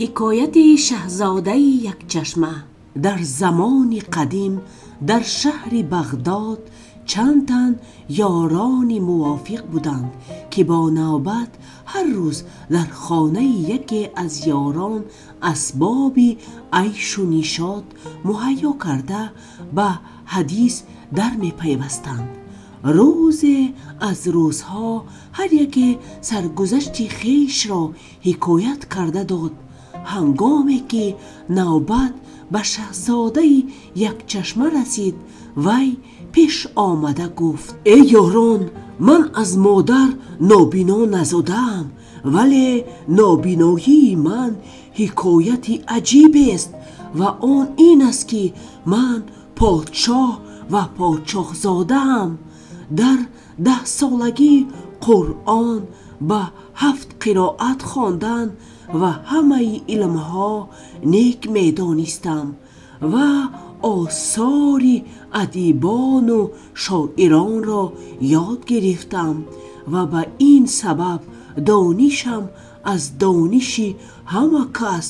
Ҳикояти шаҳзодаи якчашма. Дар замони қадим дар шаҳри Бағдод чанд тан ёрони мувофиқ буданд, ки бо навбат ҳар рӯз дар хонаи яке аз ёрон асбоби айшу нишот муҳайё карда, ба ҳадис дар мепайвастанд. Рӯзе аз рӯзҳо ҳар яке саргузашти хешро ҳикоят карда дод. Ҳангоме ки навбат ба шаҳзодаи якчашма расид, вай пеш омада гуфт: «Эй ёрон, ман аз модар нобино назодаам, вале нобиноии ман ҳикояти аҷибест ва он ин аст, ки ман подшоҳ ва подшоҳзодаам. Дар 10 солагӣ Қуръон ба ҳафт қироат хондан ва ҳамаи илмҳо нек медонистам ва осори адибону шоиронро ёд гирифтам ва ба ин сабаб донишам аз дониши ҳама кас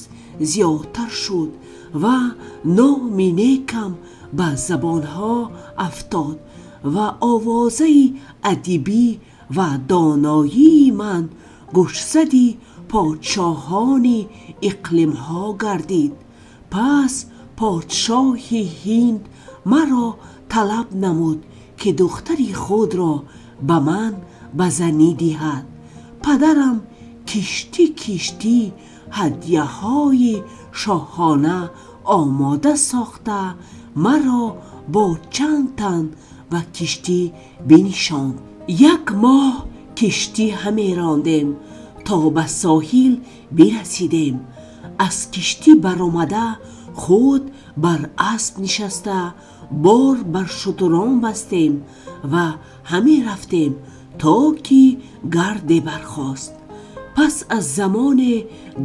зиёдтар шуд ва номи некам ба забонҳо афтод ва овозаи адибӣ ва доноии ман гӯшзади подшоҳони иқлимҳо гардид. Пас подшоҳи Ҳинд маро талаб намуд, ки духтари худро ба ман ба занӣ диҳад. Падарам киштӣ киштӣ ҳадияҳои шоҳона омода сохта, маро бо чанд тан ба киштӣ бинишонд. Як моҳ киштӣ ҳамерондем, то ба соҳил бирасидем. Аз киштӣ баромада, худ бар асп нишаста, бор бар шутурон бастем ва ҳаме рафтем, то ки гарде бархост. Пас аз замоне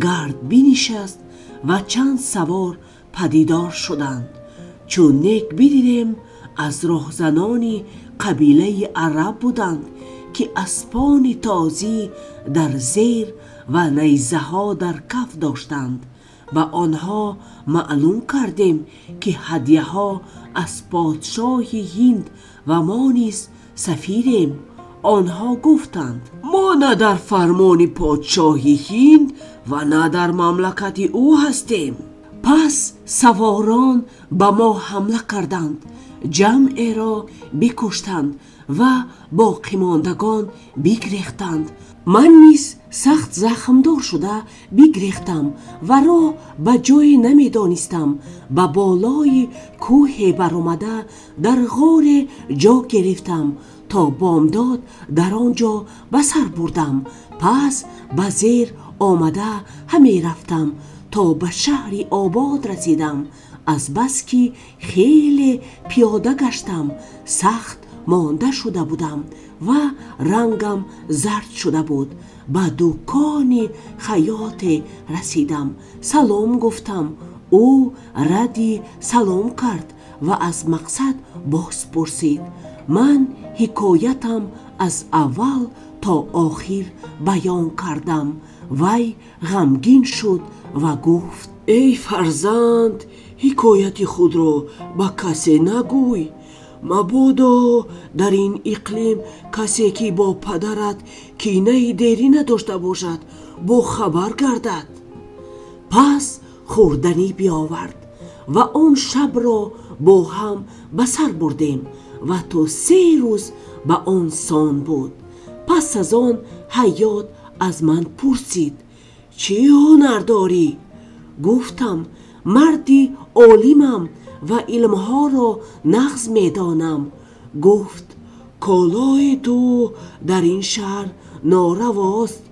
гард бинишаст ва чанд савор падидор шуданд. Чун нек бидидем, аз роҳзанони қабилаи араб буданд, ки аспони тозӣ дар зер ва найзаҳо дар каф доштанд. Ба онҳо маълум кардем, ки ҳадияҳо аз подшоҳи Ҳинд ва мо низ сафирем. Онҳо гуфтанд: «Мо на дар фармони подшоҳи Ҳинд ва на дар мамлакати ӯ ҳастем». Пас саворон ба мо ҳамла карданд, ҷамъеро бикуштанд ва боқимондагон бигрехтанд. Ман низ сахт захмдор шуда бигрехтам ва роҳ ба ҷое намедонистам. Ба болои кӯҳе баромада, дар ғоре ҷо гирифтам, то бомдод дар он ҷо ба сар бурдам. Пас ба зер омада ҳамерафтам, то ба шаҳри обод расидам. Аз бас ки хеле пиёда гаштам, сахт монда шуда будам ва рангам зард шуда буд. Ба дукони хайёте расидам, салом гуфтам. Ӯ радди салом кард ва аз мақсад боз пурсид. Ман ҳикоятам аз аввал то охир баён кардам. Вай ғамгин шуд ва гуфт: «Эй фарзанд, ҳикояти худро ба касе нагӯй, мабодо дар ин иқлим касе, ки бо падарат кинаи дерина дошта бошад, бохабар гардад». Пас хӯрданӣ биёвард ва он шабро бо ҳам ба сар бурдем ва то 3 рӯз ба он сон буд. Пас аз он ҳайёт аз ман пурсид: «Чӣ ҳунар дорӣ?» Гуфтам: «Марди олимам ва илмҳоро нағз медонам». Гуфт: «Колои ту дар ин шаҳр норавост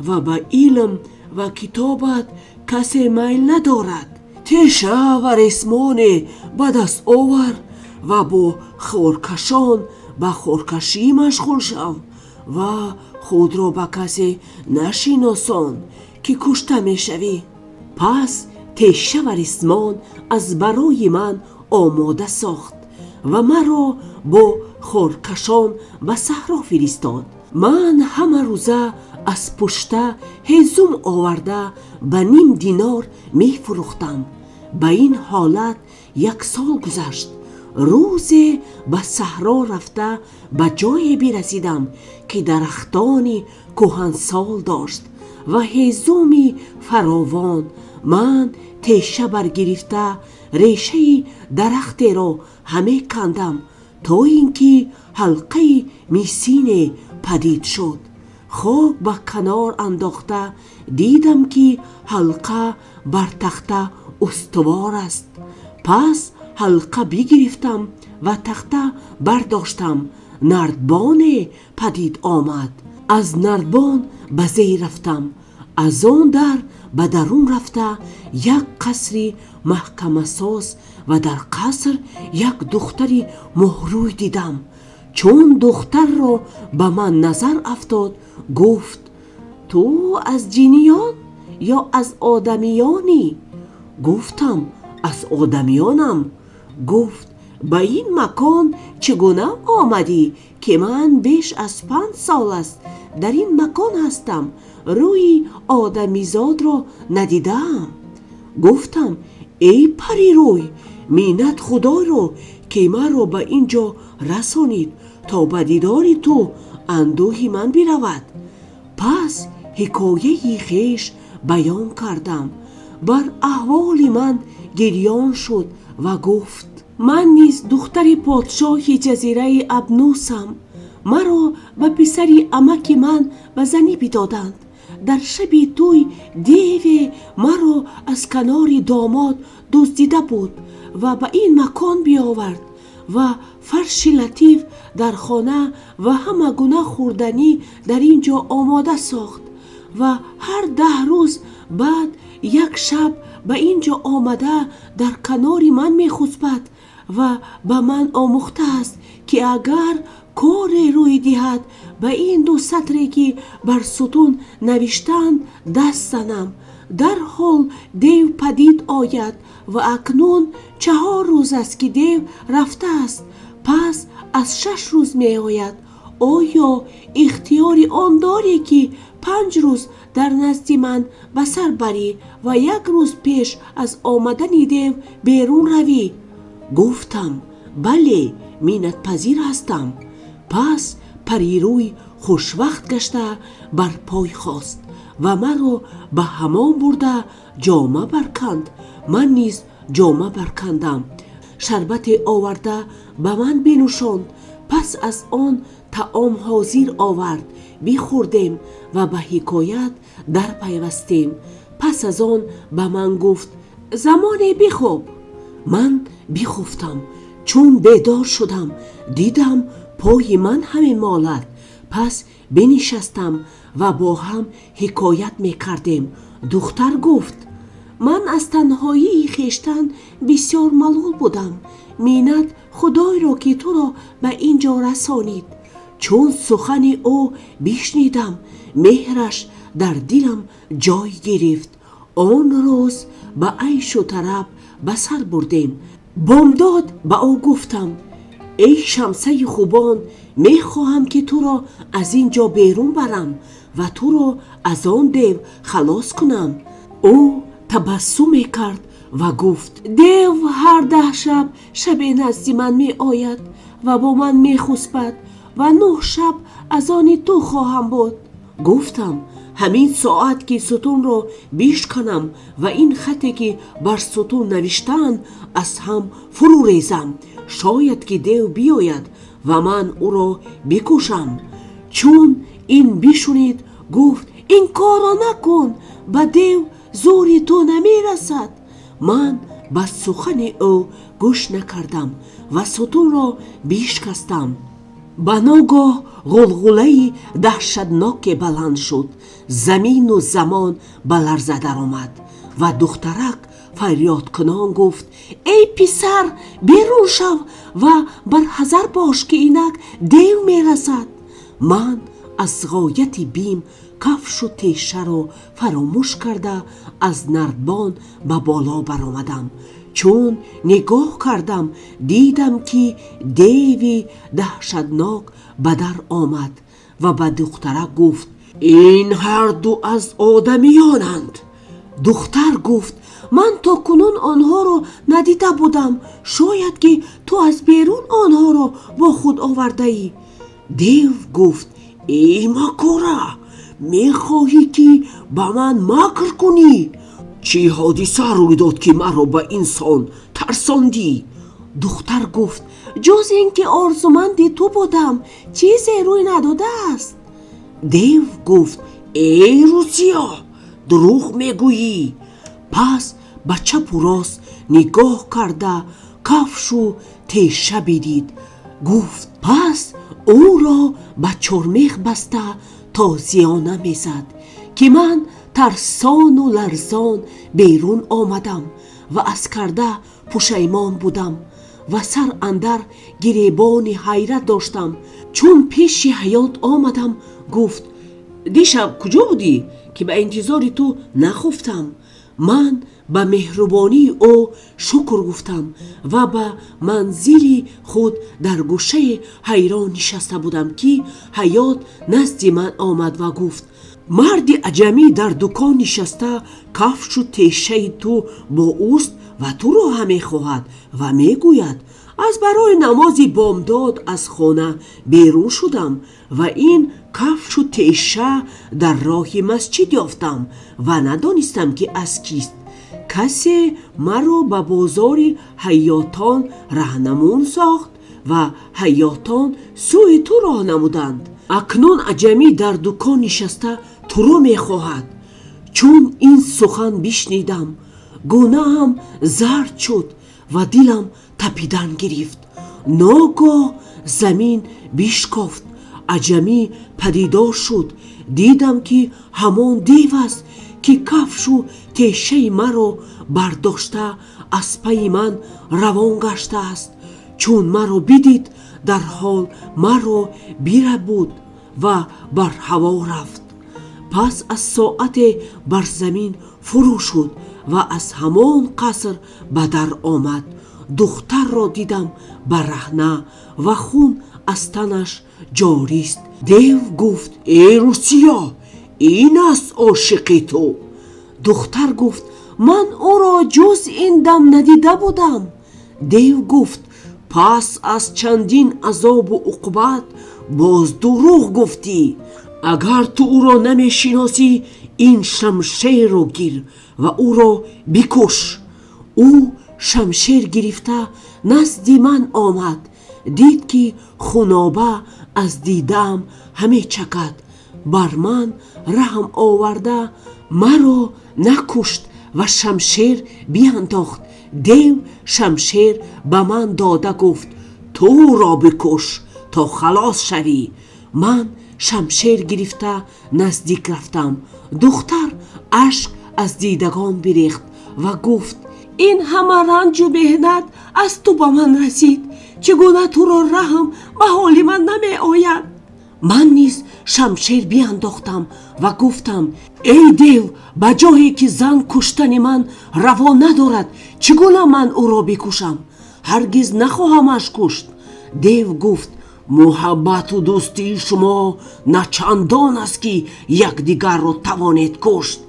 ва ба илм ва китобат касе майл надорад. Теша ва ресмоне ба даст овар ва бо хоркашон ба хоркашӣ машғул шав ва худро ба касе нашиносон, ки кушта мешавӣ». Пас теша ва ресмон аз барои ман омода сохт ва маро бо хоркашон ба саҳро фиристод. Ман ҳама рӯза Аз пушта ҳезум оварда, ба ним динор мефурӯхтам. Ба ин ҳолат як сол гузашт. Рӯзе ба саҳро рафта, ба ҷое расидам, ки дарахтони кӯҳансол дошт ва ҳезуми фаровон. Ман теша бардошта, решаи дарахтеро ҳамекандам, то инки ҳалқаи мисине падид шуд. Хок ба канор андохта дидам, ки ҳалқа бар тахта устувор аст. Пас ҳалқа бигирифтам ва тахта бардоштам. Нардбоне падид омад. Аз нардбон ба зер рафтам. Аз он дар ба дарун рафта, як қасри маҳкам ва дар қаср як духтари моҳрӯй дидам. Чун духтарро ба ман назар афтод, гуфт: «Ту аз ҷиниён ё аз одамиёнӣ?» Гуфтам: «Аз одамиёнам». Гуфт: «Ба ин макон чӣ гуна омадӣ, ки ман беш аз 5 сол аст дар ин макон ҳастам, рӯи одамизодро надидаам?» Гуфтам: «Эй парирӯй, миннати Худоро, ки маро ба ин ҷо расонид, то ба дидори ту андӯҳи ман биравад». Пас ҳикояти хешро баён кардам. Бар аҳволи ман гирён шуд ва гуфт: «Ман низ духтари подшоҳи ҷазираи Абнусам. Маро ба писари амаи ман ба занӣ доданд. Дар шаби тӯй деве маро аз канори домод дуздида буд ва ба ин макон биёвард ва фарши латиф дар хона ва ҳама гуна хӯрданӣ дар ин ҷо омода сохт ва ҳар 10 рӯз баъд як шаб ба ин ҷо омада дар канори ман мехусбад ва ба ман омӯхтааст, ки агар коре рӯй диҳад, ба ин ду сатре ки бар сутун навиштаанд даст занам, дар ҳол дев падид ояд ва акнун 4 рӯз аст, ки дев рафтааст, пас аз 6 рӯз меояд. Оё ихтиёри он дорӣ, ки 5 рӯз дар назди ман ба сар барӣ ва як рӯз пеш аз омадани дев берун равӣ?» Гуфтам: «Бале, миннатпазир ҳастам». Пас парирӯй хушвақт гашта бар пой хост ва маро ба ҳаммом бурда ҷома барканд. Ман низ ҷома баркандам. Шарбате оварда ба ман бинӯшонд. Пас аз он таом ҳозир овард, бихӯрдем ва ба ҳикоят дар пайвастем. Пас аз он ба ман гуфт: «Замоне бихоб». Ман бихуфтам. Чун бедор шудам, дидам пои ман ҳамемолад. Пас бинишастам ва бо ҳам ҳикоят мекардем. Духтар гуфт: «Ман аз танҳоии хештан бисёр малул будам. Миннати Худоро, ки туро ба ин ҷо расонид». Чун сухани ӯ бишнидам, меҳраш дар дилам ҷой гирифт. Он рӯз ба айшу тараб ба сар бурдем. Бомдод ба ӯ гуфтам: «Эй Шамсаи хубон, мехоҳам, ки туро аз ин ҷо берун барам ва туро аз он дев халос кунам». Ӯ табассуме кард ва гуфт: «Дев ҳар 10 шаб шабе назди ман меояд ва бо ман мехусбад ва 9 шаб аз они ту хоҳам буд». Гуфтам: «Ҳамин соат ки сутунро бишканам ва ин хате ки бар сутун навиштаанд аз ҳам фурӯ резам, шояд ки дев биёяд ва ман ӯро бикушам». Чун ин бишнид, гуфт: «Ин корро накун, ба дев зӯри ту намерасад». Ман ба сухани ӯ гӯш накардам ва сутунро бишкастам. Ба ногоҳ ғулғулаи даҳшатноке баланд шуд. Замину замон ба ларза даромад ва духтарак фарёдкунон гуфт: «Эй писар, берун шав ва барҳазар бош, ки инак дев мерасад». Ман аз ғояти бим кафшу тешаро фаромӯш карда, аз нардбон ба боло баромадам. Чун нигоҳ кардам, дидам, ки деви даҳшатнок ба дар омад ва ба духтарак гуфт: Ин ҳар ду аз одамиёнанд. Духтар гуфт: Ман то кунун онҳоро надида будам. Шояд ки ту аз берун онҳоро бо худ овардаӣ. Дев гуфт: Эй макора, мехоҳӣ ки ба ман макр кунӣ? Чӣ ҳодиса рӯй дод, ки маро ба ин сон тарсондӣ? Духтар гуфт: Ҷуз инки орзуманди ту будам, чизе рӯй надодааст. Дев гуфт: Эй Рӯсия, дурӯғ мегӯӣ. Пас ба чап ва рост нигоҳ карда, кафш ва теша бидид. Гуфт: Пас ӯро ба чормех баста, тозиёна мезад, ки ман тарсон ва ларзон берун омадам ва аз карда пушаймон будам ва сар андар гиребони ҳайрат доштам. Чун пеши ҳаёт омадам, гуфт: Дишаб куҷо будӣ, ки ба интизори ту нахуфтам? Ман ба меҳрубонии ӯ шукр гуфтам ва ба манзили худ дар гӯшаи ҳайрон нишаста будам, ки ҳаёт назди ман омад ва гуфт: Марди аҷамӣ дар дукон нишаста, кафш ва тешаи ту бо ӯст ва туро ҳамехоҳад ва мегӯяд: Аз барои намози бомдод аз хона берун шудам ва ин кафш ва теша дар роҳи масҷид ёфтам ва надонистам, ки аз кист. Касе маро ба бозори ҳайётон роҳнамун сохт ва ҳайётон сӯи ту роҳ намуданд. Акнун аҷамӣ дар дукон нишаста туро мехоҳад. Чун ин сухан бишнидам, гунаам зард шуд ва дилам тапидан гирифт. Ногоҳ замин бишкофт, аҷамӣ падидор шуд. Дидам, ки ҳамон дев аст, ки кафш ва тешаи маро бардошта аз пайи ман равон гаштааст. Чун маро бидид, дар ҳол маро бирабуд ва бар ҳаво рафт. Пас аз соате бар замин фурӯ шуд ва аз ҳамон қаср ба дар омад. Духтарро дидам бараҳна ва хун аз танаш ҷорист. Дев гуфт: Эй Рӯсия, ин аст ошиқи ту. Духтар гуфт: Ман ӯро ҷуз ин дам надида будам. Дев гуфт: Пас аз чандин азоб ва уқубат боз дурӯғ гуфтӣ. Агар ту ӯро намешиносӣ, ин шамшерро гир ва ӯро бикуш. Ӯ шамшер гирифта назди ман омад. Дид, ки хуноба аз дидаам ҳамечакад. Бар ман раҳм оварда маро накушт ва шамшер биандохт. Дев шамшер ба ман дода гуфт: Ту ӯро бикуш то халос шавӣ. Ман шамшер гирифта наздик рафтам. Духтар ашк аз дидагон бирехт ва гуфт: Ин ҳама ранҷу меҳнат аз ту ба ман расид. Чӣ гуна туро раҳм ба ҳоли ман намеояд? Ман низ шамшер биандохтам ва гуфтам: Эй дев, ба ҷое ки зан куштани ман раво надорад, чӣ гуна ман ӯро бикушам? Ҳаргиз нахоҳамаш кушт. Дев гуфт: Муҳаббат ва дӯстии шумо на чандон аст, ки якдигарро тавонед кушт.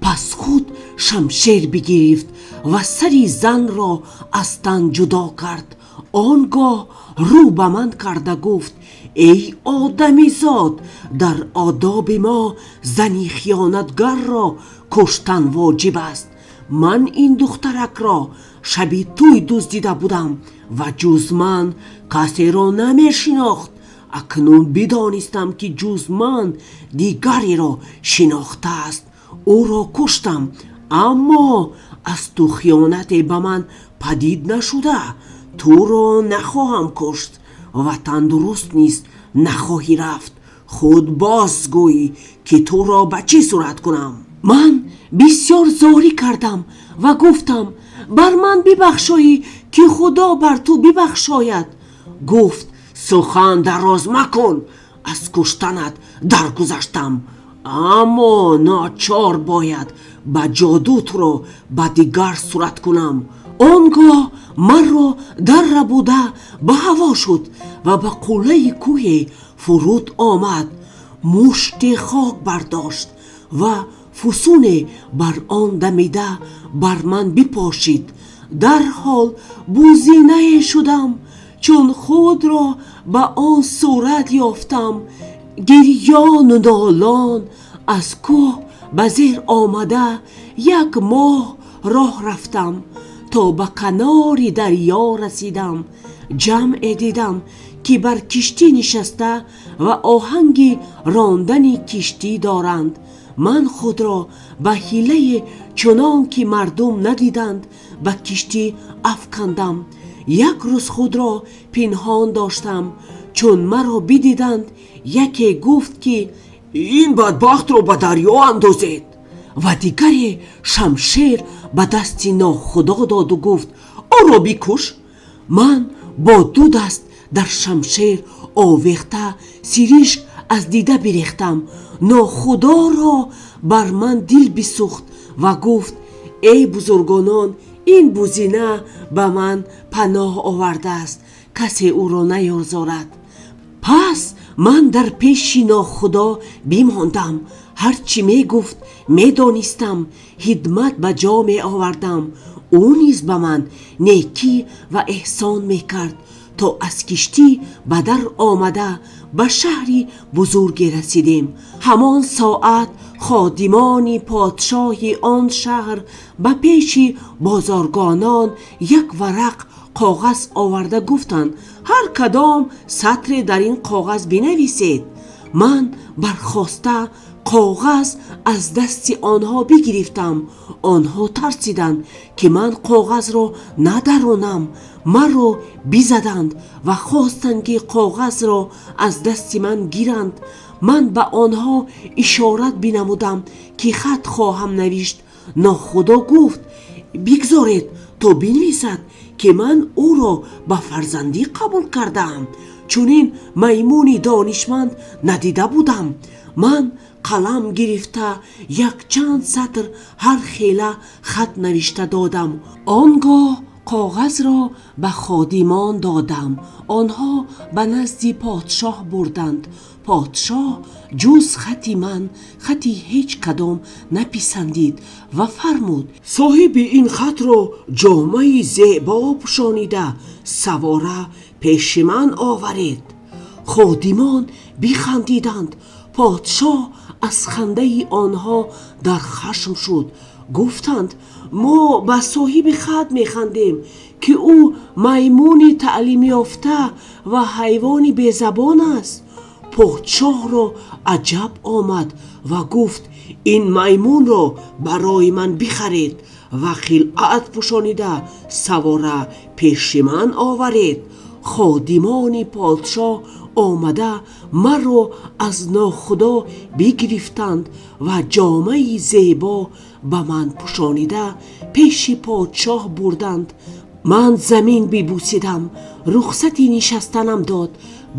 Пас худ шамшер бигирифт ва сари занро аз тан ҷудо кард. Он гоҳ рӯ ба ман карда гуфт: Эй одамизод, дар одоби мо зани хиёнатгарро куштан воҷиб аст. Ман ин духтаракро шаби туй дуздида будам ва ҷуз ман касеро намешинохт. Акнун бидонистам, ки ҷуз ман дигареро шинохтааст. Ӯро куштам, аммо аз ту хиёнате ба ман падид нашуда, туро нахоҳам кушт ва тандуруст низ нахоҳӣ рафт. Худ бозгӯй, ки туро ба чӣ сурат кунам. Ман бисёр зорӣ кардам ва гуфтам: Бар ман бибахшоӣ, ки Худо бар ту бибахшояд. Гуфт: Сухан дароз макун, аз куштанат даргузаштам, аммо ночор бояд ба ҷоду туро ба дигар сурат кунам. Он гоҳ маро дар рабуда ба ҳаво шуд ва ба қуллаи кӯҳе фуруд омад. Мушти хок бардошт ва фусуне бар он дамида бар ман бипошид. Дарҳол бузинае шудам. Чун худро ба он сурат ёфтам, гирён ва нолон аз кӯҳ ба зер омада, як моҳ роҳ рафтам то ба канори дарё расидам. Ҷамъе дидам, ки бар киштӣ нишаста ва оҳанги рондани киштӣ доранд. Ман худро ба ҳила чунон ки мардум надиданд ба киштӣ афкандам. Як рӯз худро пинҳон доштам. Чун маро бидиданд, яке гуфт, ки ин бадбахтро ба дарё андозед ва дигаре шамшер ба дасти нохудо дод ва гуфт: «Ӯро бикуш». Ман бо ду даст дар шамшер овехта сиришк аз дида берехтам. Нохудоро бар ман дил бисӯхт ва гуфт: «Эй бузургонон, ин бузина ба ман паноҳ овардааст, касе ӯро наозорад». Пас ман дар пеши нохудо бимондам. Ҳарчи мегуфт медонистам, хидмат ба ҷо меовардам. Ӯ низ ба ман некӣ ва эҳсон мекард, то аз киштӣ ба дар омада ба шаҳри бузурге расидем. Ҳамон соат ходимони подшоҳи он шаҳр ба пеши бозаргонон як варақ коғаз оварда гуфтанд: «Ҳар кадом сатре дар ин коғаз бинависед». Ман бархоста коғаз аз дасти онҳо бигирифтам. Онҳо тарсиданд, ки ман коғазро надаронам. Маро бизаданд ва хостанд, ки коғазро аз дасти ман гиранд. Ман ба онҳо ишора бинамудам, ки хат хоҳам навишт. Нохудо гуфт: «Бигзоред то бинависад, ки ман ӯро ба фарзандӣ қабул кардаам. Чунин маймуни донишманд надида будам». Ман қалам гирифта як чанд сатр ҳар хела хат навишта додам. Он гоҳ коғазро ба ходимон додам. Онҳо ба назди подшоҳ бурданд. Подшоҳ ҷуз хати ман хати ҳеҷ кадом напасандид ва фармуд: «Соҳиби ин хатро ҷомаи зебо пӯшонида савора пеши ман оваред». Ходимон бихандиданд. Подшоҳ аз хандаи онҳо дар хашм шуд. Гуфтанд: «Мо ба соҳиби хат механдем, ки ӯ маймуни таълимёфта ва ҳайвони безабон аст». Подшоҳро аҷаб омад ва гуфт: «Ин маймунро барои ман бихаред ва хилъат пӯшонида савора пеши ман оваред». Ходимони подшоҳ омада маро аз нохудо бигирифтанд ва ҷомаи зебо ба ман пӯшонида пеши подшоҳ бурданд. Ман замин бибӯсидам. Рухсати нишастанам дод.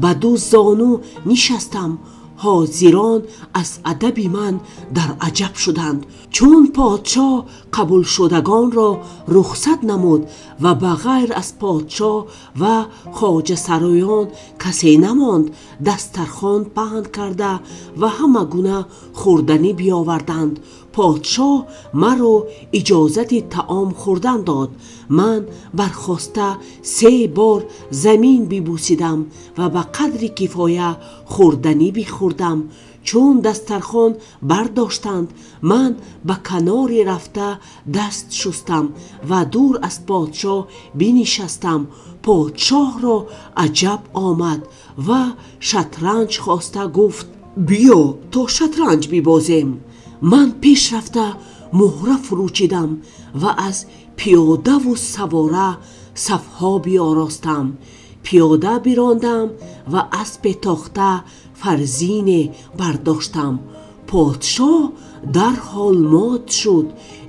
Ба ду зону нишастам. Ҳозирон аз адаби ман дар аҷаб шуданд. Чун подшоҳ қабулшудагонро рухсат намуд ва ба ғайр аз подшоҳ ва хоҷасароён касе намонд, дастархон паҳн карда ва ҳама гуна хӯрданӣ биёварданд. Подшоҳ маро иҷозати таом хӯрдан дод. Ман бархоста се бор замин бибӯсидам ва ба қадри кифоя хӯрданӣ бихӯрдам. Чун дастархон бардоштанд, ман ба каноре рафта даст шустам ва дур аз подшоҳ бинишастам. Подшоҳро аҷаб омад ва шатранҷ хоста гуфт: «Биё то шатранҷ бибозем». Ман пеш рафта муҳра фурӯчидам ва аз пиёдаву савора сафҳо биёростам. Пиёда бирондам ва аспе тохта фарзине бардоштам. Подшоҳ дарҳол мот шуд.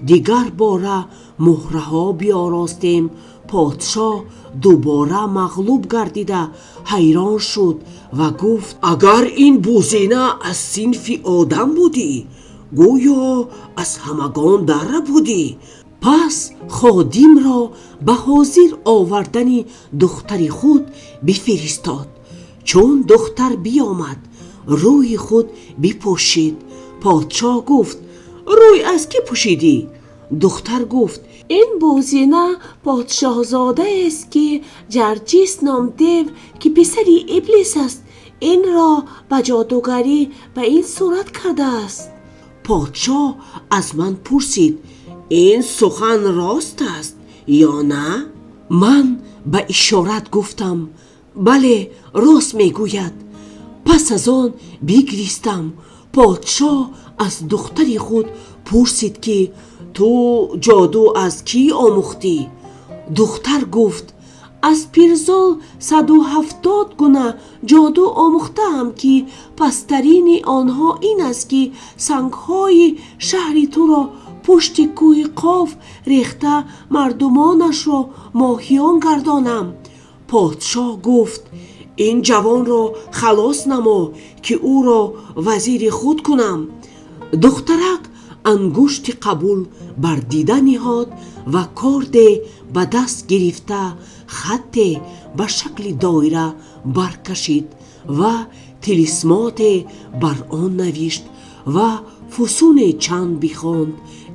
Дигар бора муҳраҳо биёростем. Подшоҳ дубора мағлуб гардида ҳайрон шуд ва гуфт: «Агар ин бузина аз синфи одам будӣ, гӯё аз ҳамагон дарра будӣ». Пас ходимро ба ҳозир овардани духтари худ бифиристод. Чун духтар биёмад, рӯи худ бипӯшид. Подшоҳ гуфт: «Рӯй аз кӣ пӯшидӣ?» Духтар гуфт: «Ин бузина подшоҳзодаест, ки Ҷарҷис ном дев, ки писари Иблис аст, инро ба ҷодугарӣ ба ин сурат кардааст». Подшоҳ аз ман пурсид: «Ин сухан рост аст ё на?» Ман ба ишора гуфтам: «Бале, рост мегӯяд». Пас аз он бигиристам. Подшоҳ аз духтари худ пурсид, ки ту ҷоду аз кӣ омӯхтӣ? Духтар гуфт: «Аз пирзол 170 гуна ҷоду омӯхтаам, ки пасттарини онҳо ин аст, ки сангҳои шаҳри туро пушти кӯҳи Қоф рехта, мардумонашро моҳиён гардонам». Подшоҳ гуфт: «Ин ҷавонро халос намо, ки ӯро вазири худ кунам». Духтарак ангушти қабул бар дида ниҳод ва кордӣ ба даст гирифта, хате ба шакли доира баркашид ва тилисмоте бар он навишт ва фусуне чанд бихонд.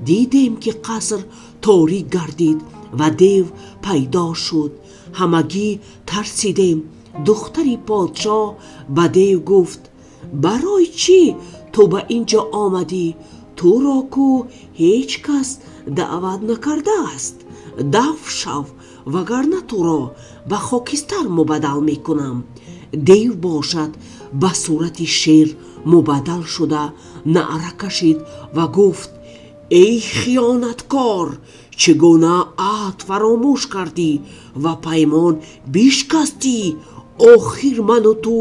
Дидем, ки қаср торик гардид ва дев пайдо шуд. Ҳамагӣ тарсидем. Духтари подшоҳ ба дев гуфт: «Барои чӣ ту ба инҷо омадӣ? Туро ку ҳеҷ кас даъват накардааст. Дафъ шав, вагарна туро ба хокистар мубаддал мекунам». Дев бошад ба сурати шер мубаддал шуда, наъра кашид ва гуфт: «Эй хиёнаткор! Чӣ гуна аҳд фаромӯш кардӣ ва паймон бишкастӣ? Охир ман ва ту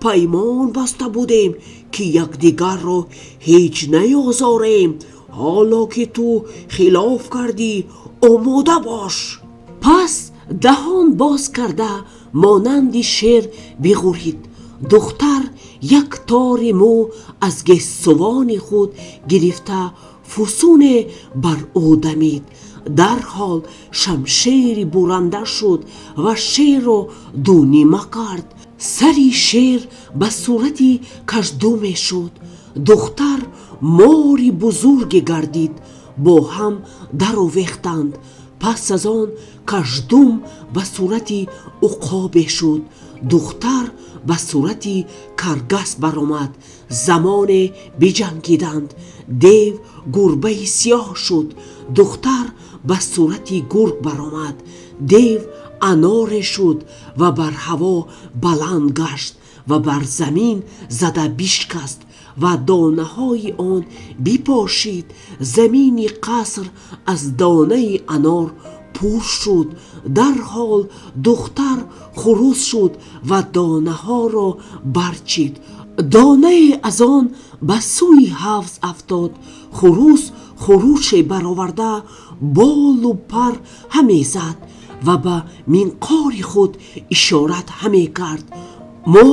паймон баста будем, ки якдигарро ҳеҷ наозорем. Ҳоло ки ту хилоф кардӣ, омода бош». Пас даҳон боз карда монанди шер бигурид. Духтар як тори мӯ аз гесӯвони худ гирифта, фусуне бар ӯ дамид. Дар ҳол шамшери буранда шуд ва шерро ду нима кард. Сари шер ба сурати каждуме шуд. Духтар мори бузурге гардид. Бо ҳам даровехтанд. Пас аз он каждум ба сурати уқобе шуд. Духтар ба сурати каргас баромад. Замоне биҷангиданд. Дев гурбаи сиёҳ шуд. Духтар ба сурати гург баромад. Дев аноре шуд ва бар ҳаво баланд гашт ва бар замин зада бишкаст ва донаҳои он бипошид. Замини қаср аз донаи анор пур шуд. Дар ҳол духтар хурӯс шуд ва донаҳоро барчид. Донае аз он ба сӯи ҳавз афтод. Хурӯс хурӯше бароварда, болу пар ҳамезад ва ба минқори худ ишора ҳамекард. Мо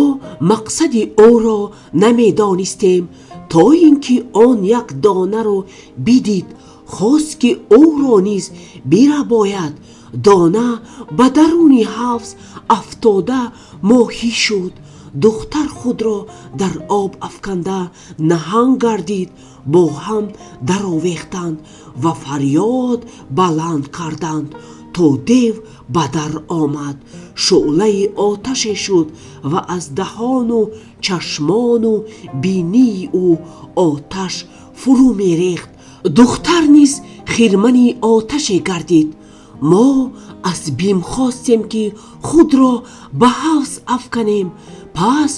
мақсади ӯро намедонистем, то инки он як донаро бидид, хост ки ӯро низ бирабояд. Дона ба дарун ҳавз афтода моҳӣ шуд. Духтар худро дар об афканда наҳанг гардид. Бо ҳам даровехтанд ва фарёд баланд карданд, то дев ба дар омад. Шӯълаи оташе шуд ва аз даҳон ва чашмон ва бинии ӯ оташ фурӯ мерехт. Духтар низ хирмани оташе гардид. Мо аз бим хостем, ки худро ба ҳавз афканем. Пас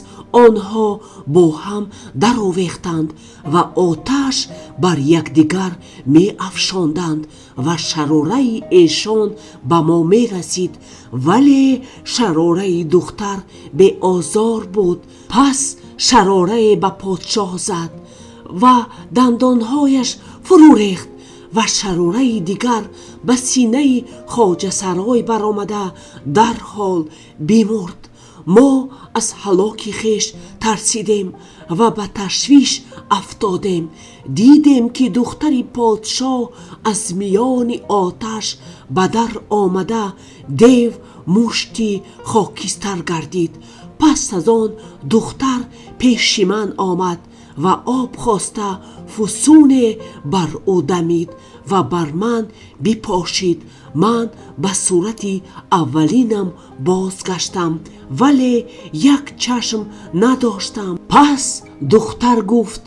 онҳо бо ҳам даровехтанд ва оташ бар якдигар меафшонданд ва шарораи эшон ба мо мерасид. Вале шарораи духтар беозор буд. Пас шарорае ба подшоҳ зад ва дандонҳояш фурӯ рехт ва шарораи дигар ба синаи хоҷасарой баромада дар ҳол бимурд. Мо аз ҳалоки хеш тарсидем ва ба ташвиш афтодем. Дидем, ки духтари подшоҳ аз миёни оташ ба дар омада, дев мушти хокистар гардид. Пас аз он духтар пеши ман омад ва об хоста, фусуне бар ӯ дамид ва бар ман бипошид. Ман ба сурати аввалинам бозгаштам, вале як чашм надоштам. Пас духтар гуфт: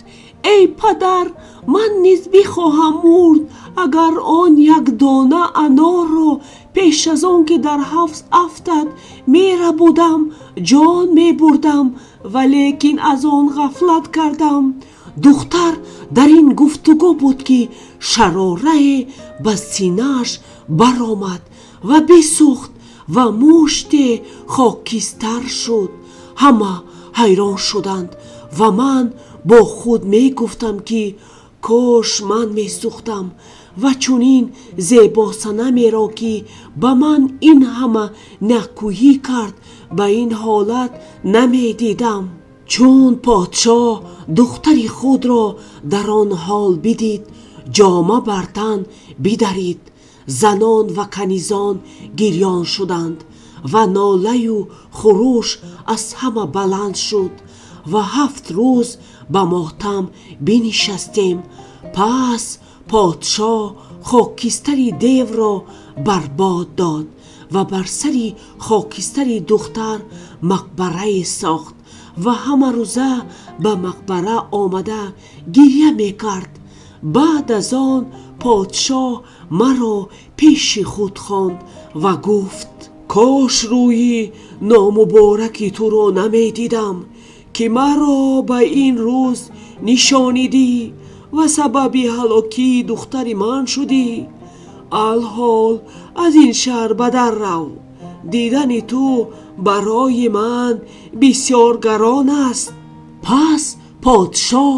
«Эй падар, ман низ бихоҳам мурд, агар он як дона анорро пеш аз он ки дар ҳавз афтад мерабудам, ҷон мебурдам, валекин аз он ғафлат кардам». Духтар дар ин гуфтугӯ буд, ки шарорае ба синааш барояд ва бисӯхт ва муште хокистар шуд. Ҳама ҳайрон шуданд ва ман бо худ мегуфтам, ки кош ман месӯхтам ва чунин зебосанамеро, ки ба ман ин ҳама некӯҳӣ кард, ба ин ҳолат намедидам. Чун подшоҳ духтари худро дар он ҳол бидид, ҷома бар тан бидарид. Занон ва канизон гирён шуданд ва нола ва хурӯш аз ҳама баланд шуд ва 7 рӯз ба мотам нишастем. Пас подшоҳ хокистари девро бар бод дод ва бар сари хокистари духтар мақбарае сохт ва ҳамарӯза ба мақбара омада гиря мекард. Баъд аз он подшоҳ маро пеши худ хонд ва гуфт: «Кош рӯи номубораки туро намедидам, ки маро ба ин рӯз нишонидӣ ва сабаби ҳалоки духтари ман шудӣ. Ҳол аз ин шаҳр бадар рав. Дидани ту барои ман бисёр гарон аст». Пас подшоҳ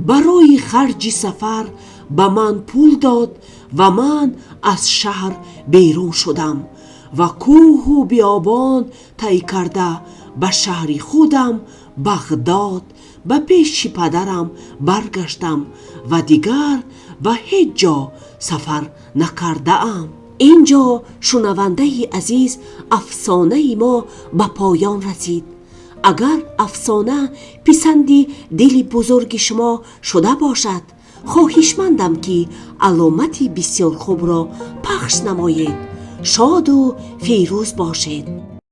барои харҷи сафар ба ман пул дод ва ман аз шаҳр берун шудам ва кӯҳу биёбон тай карда ба шаҳри худам Бағдод ба пеши падарам баргаштам ва дигар ба ҳеҷ ҷо сафар накардаам. Инҷо, шунавандаи азиз, афсонаи мо ба поён расид. Агар афсона писанди дили бузурги шумо шуда бошад, хоҳишмандам, ки аломати бисёр хубро пахш намоед. Шод ва фирӯз бошед.